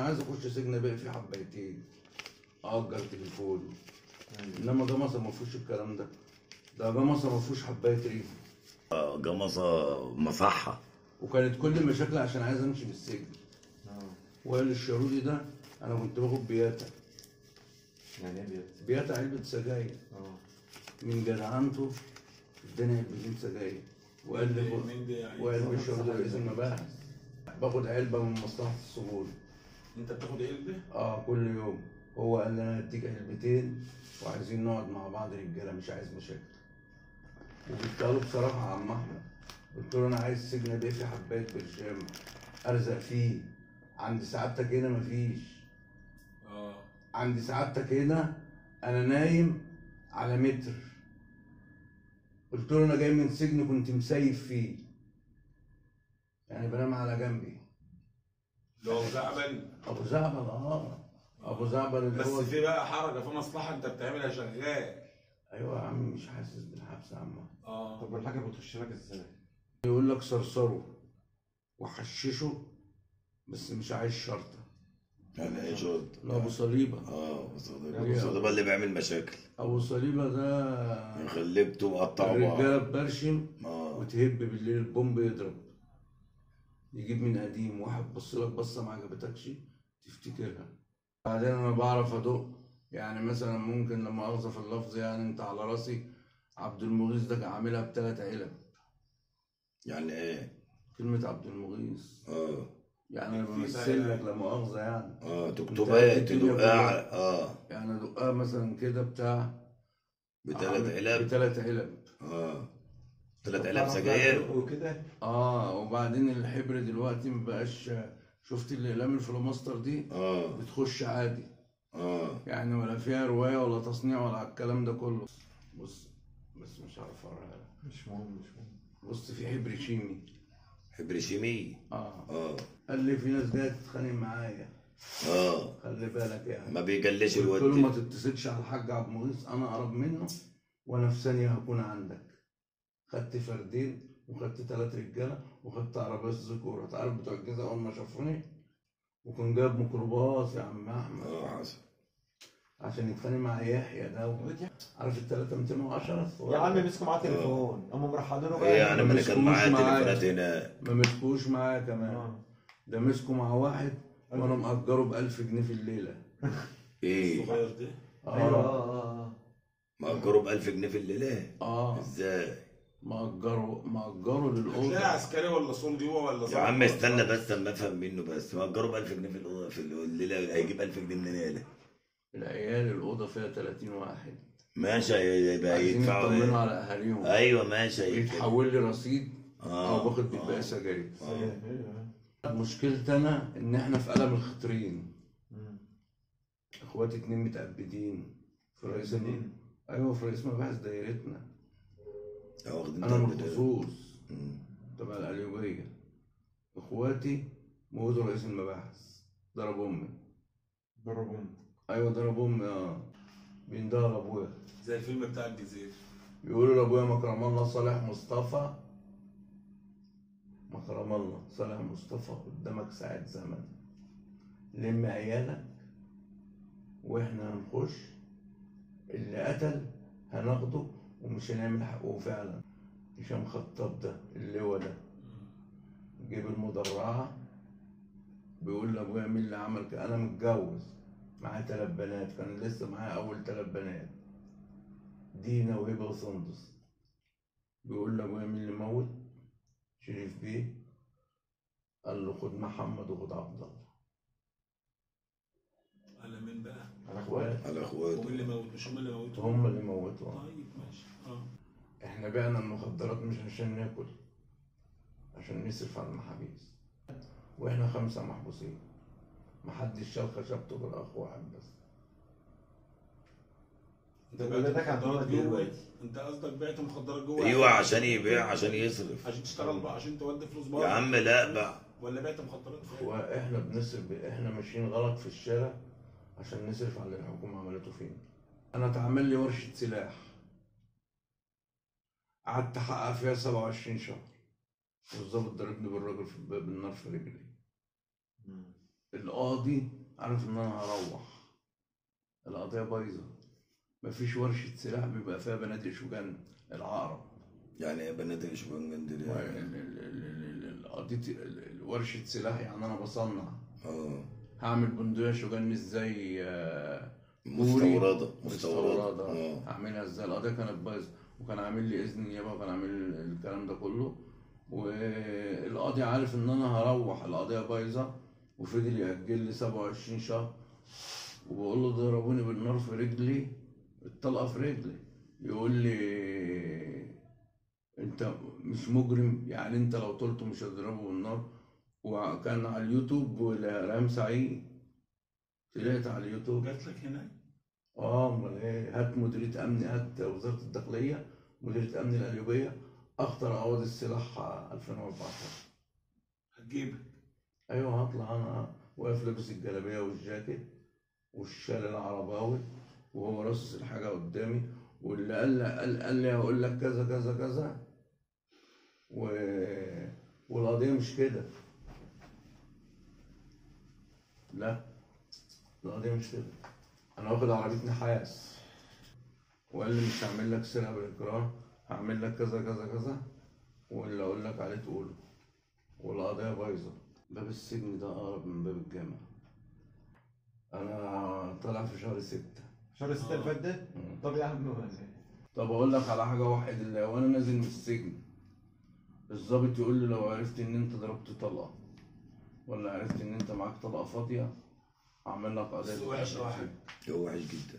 عايز اخش سجن بقى فيه حبايتين، اجر تليفون. انما جمصة ما فيهوش الكلام ده، ده جمصة ما فيهوش حبايه ريف. جمصة مصحة. وكانت كل مشاكلي عشان عايز امشي من السجن. وائل الشارودي ده انا كنت باخد بياتا. يعني ايه بياتا؟ بياتا علبة سجاير. من جدعنته اداني علبتين سجاير وقال لي وائل الشارودي رئيس المباحث، باخد علبة من مصلحة السجون. انت بتاخد علبة؟ اه كل يوم. هو قال لي انا هديك علبتين وعايزين نقعد مع بعض رجالة، مش عايز مشاكل. وقلت له بصراحة يا عم أحمد، قلت له أنا عايز سجن بيه في حباية برشام أرزق فيه، عند سعادتك هنا مفيش. عند سعادتك هنا أنا نايم على متر. قلت له أنا جاي من سجن كنت مسيف فيه، يعني بنام على جنبي. اللي هو أبو زعبل؟ أبو زعبل. أبو زعبل اللي هو بس في بقى حركة، في مصلحة أنت بتعملها شغال. ايوه يا عم، مش حاسس بالحبس يا عم. طب والحاجة بتخش لك ازاي؟ يقول لك صرصره وحششه بس مش عايز شرطه. يعني ايه شرطه؟ لا ابو صليبه. ابو صليبه، ابو صليبه اللي بيعمل مشاكل. ابو صليبه ده يخليك تقطعوا بعض. الرجالة تبرشم وتهب بالليل، البومب يضرب، يجيب من قديم، واحد بص لك بصة ما عجبتكش تفتكرها. بعدين انا بعرف ادق، يعني مثلا ممكن لما اخذ في اللفظ، يعني انت على راسي عبد المغيث ده عاملها بثلاث علب. يعني ايه؟ كلمة عبد المغيث. يعني انا بمثل لك لا مؤاخذة يعني. تكتبها تدقها. يعني ادقها مثلا كده بتاع بثلاث علب. بثلاث علب. ثلاث علب سجاير وكده. وبعدين الحبر دلوقتي مبقاش، شفت الاقلام الفلوماستر دي؟ بتخش عادي. يعني ولا فيها رواية ولا تصنيع ولا الكلام ده كله. بص بس مش عارف اقراها لك. مش مهم مش مهم. بص في حبر شيمي. حبر شيمي؟ قال لي في ناس جاية تتخانق معايا. خلي بالك يعني. ما بيجلش الواد. قلت له ما تتصلش على الحاج عبد المغيث، انا اقرب منه وانا في ثانية هكون عندك. خدت فردين وخدت 3 رجاله وخدت عربية ذكوره، تعرف بتوع الجيزة اول ما شافوني، وكان جايب ميكروباص يا عم احمد. حصل. عشان يتخانق مع يحيى ده. عارف ال 3210 يا عم مسكوا معاه تليفون، هم مرحلينه بقى. ايه يعني ما انا كان معايا تليفونات هنا. ما مسكوش معايا كمان. ده مسكوا مع واحد وانا مأجره ب 1000 جنيه في الليلة. ايه؟ الصغير ده؟ ايوه. مأجره ب 1000 جنيه في الليلة؟ ازاي؟ مأجره للأوضة. هتلاقي عسكري ولا صندي هو ولا يا عم استنى بس اما افهم منه بس. مأجره ب 1000 جنيه في الأوضة في الليلة، هيجيب 1000 جنيه منين يالا؟ العيال الأوضة فيها 30 واحد. ماشي، يبقى يدفعوا يطمنوا على أهاليهم. أيوه ماشي. يتحول لي رصيد أو باخد بالباقي سجاير. مشكلتي أنا إن إحنا في قلم الخطرين. إخواتي 2 متأبدين في رئيس. أيوه في رئيس مباحث دايرتنا. أنا من الخصوص تبع القليوبية. إخواتي موتوا رئيس المباحث، ضرب أمي. ضرب أمي؟ أيوه ضرب أمي. بيندهوا لأبويا زي الفيلم بتاع الجزيرة. بيقولوا لأبويا مكرم الله صالح مصطفى، مكرم الله صالح مصطفى قدامك ساعة زمن، لم عيالك وإحنا هنخش، اللي قتل هناخده ومش هنعمل حقه. فعلا هشام خطاب ده اللواء ده جيب المدرعة، بيقول لأبويا مين اللي عمل كده؟ أنا متجوز معايا 3 بنات، كان لسه معايا أول 3 بنات، دينا وهبة وسندس. بيقول لأبويا مين اللي موت شريف بيه؟ قال له خد محمد وخد عبد الله. على مين بقى؟ على اخواته. على اخواته. ومين اللي موت؟ مش هم اللي موتوا؟ هم اللي موتوا. طيب ماشي. احنا بعنا المخدرات مش عشان ناكل، عشان نصرف على المحابيس، واحنا 5 محبوسين، محدش شال خشبته غير اخ واحد بس. انت بعت مخدرات جوه؟ انت قصدك بعت مخدرات جوه؟ ايوه عشان يبيع، عشان يصرف، عشان تشتغل بقى، عشان تودي فلوس بره. يا عم لا بقى، ولا بعت مخدرات فين؟ واحنا بنصرف، احنا ماشيين غلط في الشارع عشان نصرف على اللي الحكومة عملته فينا. انا اتعمل لي ورشه سلاح، قعدت احقق فيها 27 شهر، والظابط ضربني بالراجل بالنار في رجلي. القاضي عارف ان انا هروح، القضية بايظة، مفيش ورشه سلاح بيبقى فيها بنادق شوجان العقرب. يعني ايه بنادق شوجان دي؟ قضية ورشه سلاح يعني انا بصنع. هعمل بندقية شوجان ازاي؟ مستورده. هعملها ازاي؟ القضية كانت بايظة، وكان عامل لي اذن نيابة، وكان عامل الكلام ده كله، والقاضي عارف ان انا هروح، القضية بايظة، وفضل يأجل لي 27 شهر. وبقول له ضربوني بالنار في رجلي، الطلقة في رجلي، يقول لي انت مش مجرم، يعني انت لو طلته مش هتضربه بالنار. وكان على اليوتيوب ورام سعيد، طلعت على اليوتيوب. جات لك هناك؟ امال ايه؟ هات مديرية امن، هات وزارة الداخلية، مديرية امن القليوبية، اخطر عوض السلاح 2014. هتجيبك؟ ايوه هطلع انا واقف لابس الجلابية والجاكيت والشال العرباوي، وهو راصص الحاجة قدامي، واللي قال لي هقول لك كذا كذا كذا، والقضية مش كده. لا القضية مش كده، انا واخد عربية نحاس، وقال لي مش هعمل لك سرقه بالاكراه، هعمل لك كذا كذا كذا، واللي اقول لك عليه تقوله، والقضية بايظة. باب السجن ده اقرب من باب الجامع. انا طالع في شهر 6. شهر 6 اللي فات ده؟ طب يا عم، طب اقول لك على حاجة واحد، اللي وانا نازل من السجن الظابط يقول لي لو عرفت ان انت ضربت طلقه، ولا عرفت ان انت معاك طلقه فاضية، هعمل لك قضية. وحش واحد. هو وحش جدا.